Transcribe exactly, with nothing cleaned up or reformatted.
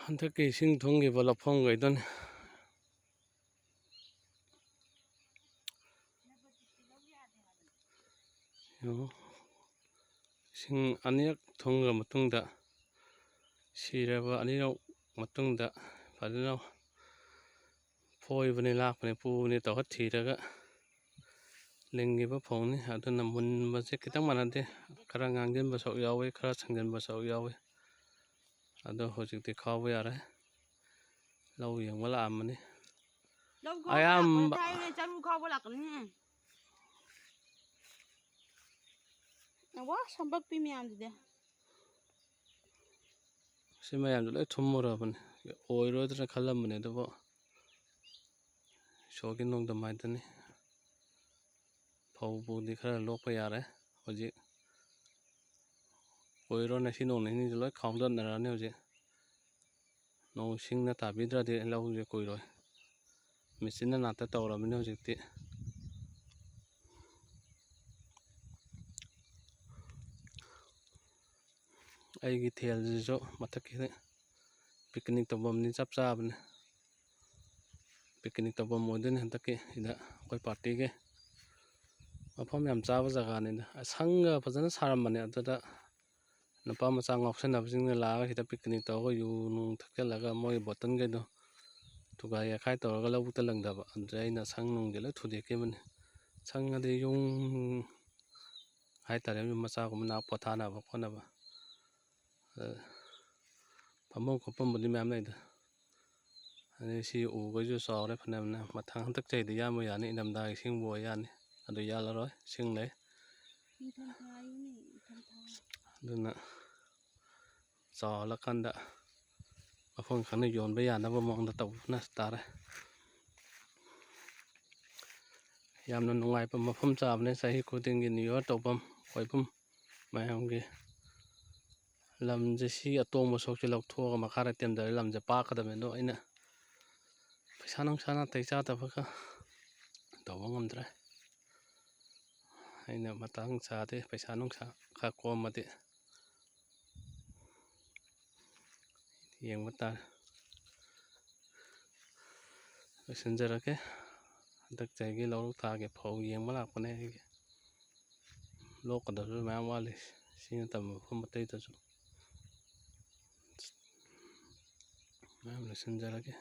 ꯍꯟꯗꯛꯀꯤ ꯏꯁꯤꯡ ꯊꯨꯝꯈꯤꯕ ꯂꯧꯐꯝꯈꯩꯗꯨꯅꯤ꯫ ꯌꯦꯡꯉꯣ, ꯏꯁꯤꯡ ꯑꯅꯤꯔꯛ ꯊꯨꯝꯈ꯭ꯔ ꯃꯇꯨꯡꯗ, ꯁꯤꯔꯕ ꯑꯅꯤꯔꯛ ꯃꯇꯨꯡꯗ ꯐꯖꯅ ꯐꯣꯏꯕꯅꯤ, ꯂꯥꯛꯄꯅꯤ, ꯄꯨꯕꯅꯤ ꯇꯧꯔ ꯊꯤꯔꯒ ꯂꯤꯡꯈꯤꯕ ꯐꯧꯅꯤ꯫ ꯑꯗꯨꯅ ꯃꯨꯟꯕꯁꯦ ꯈꯤꯇꯪ ꯃꯥꯟꯅꯗꯦ, ꯈꯔ ꯉꯥꯡꯁꯤꯟꯕ ꯁꯔꯨꯛ ꯌꯥꯎꯏ, ꯈꯔ ꯁꯪꯖꯤꯟꯕ ꯁꯔꯨꯛ ꯌꯥꯎꯏ꯫ ꯑꯗꯣ ꯍꯧꯖꯤꯛꯇꯤ ꯈꯥꯎꯕ ꯌꯥꯔꯦ꯫ ꯂꯧ ꯌꯦꯡꯕ ꯂꯥꯛꯑꯝꯕꯅꯤ꯫ ꯂꯧ ꯈꯥꯎꯕ ꯑꯌꯥꯝꯕ ꯂꯥꯛꯄꯗ ꯊꯥꯏꯅ ꯆꯔꯨ ꯈꯥꯎꯕ ꯂꯥꯛꯀꯅꯤ꯫ ꯋꯥ, ꯁꯝꯄꯛꯄꯤ ꯃꯌꯥꯝꯁꯤꯗꯤ꯫ ꯁꯤ ꯃꯌꯥꯝꯁꯨ ꯂꯣꯏ ꯊꯨꯝꯃꯨꯔꯕꯅꯤ, ꯑꯣꯏꯔꯣꯏꯗ꯭ꯔꯥ ꯈꯜꯂꯝꯕꯅꯦ, ꯑꯗꯨꯕꯨ ꯏꯁꯣꯔꯒꯤ ꯅꯣꯡꯗꯝ ꯍꯥꯏꯗꯨꯅꯤ꯫ ꯐꯧꯕꯨꯗꯤ ꯈꯔ ꯂꯣꯛꯄ ꯌꯥꯔꯦ ꯍꯧꯖꯤꯛ꯫ ꯀꯨꯏꯔꯣꯏ, ꯉꯁꯤ ꯅꯣꯡ ꯅꯤꯅꯤꯁꯤ ꯂꯣꯏ ꯈꯥꯎꯗꯠꯅꯔꯛꯑꯅꯤ ꯍꯧꯖꯤꯛ꯫ ꯅꯣꯡ ꯏꯁꯤꯡꯅ ꯇꯥꯕꯤꯗ꯭ꯔꯗꯤ ꯂꯧꯁꯦ ꯀꯨꯏꯔꯣꯏ꯫ ꯃꯦꯆꯤꯟꯅ ꯉꯥꯛꯇ ꯇꯧꯔꯕꯅꯤ ꯍꯧꯖꯤꯛꯇꯤ꯫ ꯑꯩꯒꯤ ꯊꯦꯜꯁꯤꯁꯨ ꯃꯊꯛꯀꯤ picnic ꯇꯧꯐꯝꯅꯤ, ꯆꯞ ꯆꯥꯕꯅꯤ꯫ Picnic ꯇꯧꯐꯝ ꯑꯣꯏꯗꯣꯏꯅꯤ ꯍꯟꯗꯛꯀꯤ ꯁꯤꯗ ꯑꯩꯈꯣꯏ partyꯒꯤ꯫ ꯃꯐꯝ ꯌꯥꯝ ꯆꯥꯕ ꯖꯒꯥꯅꯤꯗ꯫ ꯁꯪꯒ ꯐꯖꯅ ꯁꯥꯔꯝꯕꯅꯦ, ꯑꯗꯨꯗ ꯅꯨꯄꯥ ꯃꯆꯥ ꯉꯥꯎꯁꯟꯅꯕꯁꯤꯡꯅ ꯂꯥꯛꯑꯒ ꯁꯤꯗ picnic ꯇꯧꯔꯒ ꯌꯨ ꯅꯨꯡ ꯊꯛꯆꯜꯂꯒ ꯃꯣꯏ ꯕꯣꯇꯜꯈꯩꯗꯣ ꯊꯨꯒꯥꯏ ꯌꯥꯈꯥꯏ ꯇꯧꯔꯒ ꯂꯧꯕꯨꯛꯇ ꯂꯪꯊꯕ꯫ ꯑꯗꯨꯗ ꯑꯩꯅ ꯁꯪ ꯅꯨꯡꯁꯦ ꯂꯣꯏ ꯊꯨꯗꯦꯛꯈꯤꯕꯅꯤ꯫ ꯁꯪ ꯑꯗꯤ ꯌꯨꯝ ꯍꯥꯏꯇꯥꯔꯦ, ꯌꯨꯝ ꯃꯆꯥꯒꯨꯝꯕ ꯅꯥ ꯄꯣꯊꯥꯅꯕ ꯈꯣꯠꯅꯕ꯫ ꯑ, ꯐꯝꯐꯝ ꯈꯣꯠꯐꯝꯕꯨꯗꯤ ꯃꯌꯥꯝ ꯂꯩꯗ꯫ ꯑꯗꯩ ꯁꯤ ꯎꯈꯩꯁꯨ ꯆꯥꯎꯔꯦ ꯐꯅꯌꯥꯝꯅ꯫ ꯃꯊꯪ ꯍꯟꯗꯛ ꯆꯍꯤꯗꯤ ꯌꯥꯟꯕ ꯌꯥꯅꯤ, ꯏꯪꯊꯝꯊꯥꯒꯤ ꯏꯁꯤꯡꯕꯨ ꯑꯣꯏ ꯌꯥꯅꯤ꯫ ꯑꯗꯨ ꯌꯥꯜꯂꯔꯣꯏ, ꯏꯁꯤꯡ ꯂꯩ꯫ ꯅꯤꯡꯊꯝꯊꯥꯒꯤꯅꯦ, ꯅꯤꯡꯊꯝꯊꯥ꯫ ꯑꯗꯨꯅ ꯆꯥꯎꯍꯜꯂꯀꯥꯟꯗ ꯃꯐꯝ ꯈꯪꯅ ꯌꯣꯟꯕ ꯌꯥꯅꯕ ꯃꯑꯣꯡꯗ ꯇꯧꯕꯅ ꯇꯥꯔꯦ꯫ ꯌꯥꯝꯅ ꯅꯨꯡꯉꯥꯏꯕ ꯃꯐꯝ ꯆꯥꯕꯅꯦ, ꯆꯍꯤ ꯈꯨꯗꯤꯡꯒꯤ New Year ꯇꯧꯐꯝ, ꯀꯣꯏꯐꯝ ꯃꯌꯥꯝꯒꯤ꯫ ꯂꯝꯁꯦ ꯁꯤ ꯑꯇꯣꯡꯕ ꯁꯔꯨꯛꯁꯦ ꯂꯧꯊꯣꯛꯑꯒ ꯃꯈꯥꯗ ꯇꯦꯝꯊꯔꯦ, ꯂꯝꯁꯦ ꯄꯥꯛꯀꯗꯕꯅꯤ꯫ ꯑꯗꯣ ꯑꯩꯅ ꯄꯩꯁꯥ ꯅꯨꯡꯁꯥ ꯅꯥꯇꯩ ꯆꯥꯗꯕꯒ ꯇꯧꯕ ꯉꯝꯗ꯭ꯔꯦ꯫ ꯑꯩꯅ ꯃꯇꯥꯡ ꯆꯥꯗꯦ, ꯄꯩꯁꯥ ꯅꯨꯡꯁꯥ ꯈꯔ ꯀꯣꯝꯃꯗꯤ꯫ ꯌꯦꯡꯕ ꯇꯥꯔꯦ꯫ ꯂꯣꯏꯁꯤꯟꯖꯔꯒꯦ꯫ ꯍꯟꯗꯛ ꯆꯍꯤꯒꯤ ꯂꯧꯔꯣꯛ ꯊꯥꯒꯤ ꯐꯧ ꯌꯦꯡꯕ ꯂꯥꯛꯄꯅꯦ ꯑꯩꯒꯤ꯫ ꯂꯣꯛꯀꯗꯕꯁꯨ ꯃꯌꯥꯝ ꯋꯥꯠꯂꯤ꯫ ꯁꯤ ꯅꯠꯇꯕ ꯃꯐꯝ ꯑꯇꯩꯗꯁꯨ ꯃꯌꯥꯝ ꯂꯣꯏꯁꯤꯟꯖꯔꯒꯦ꯫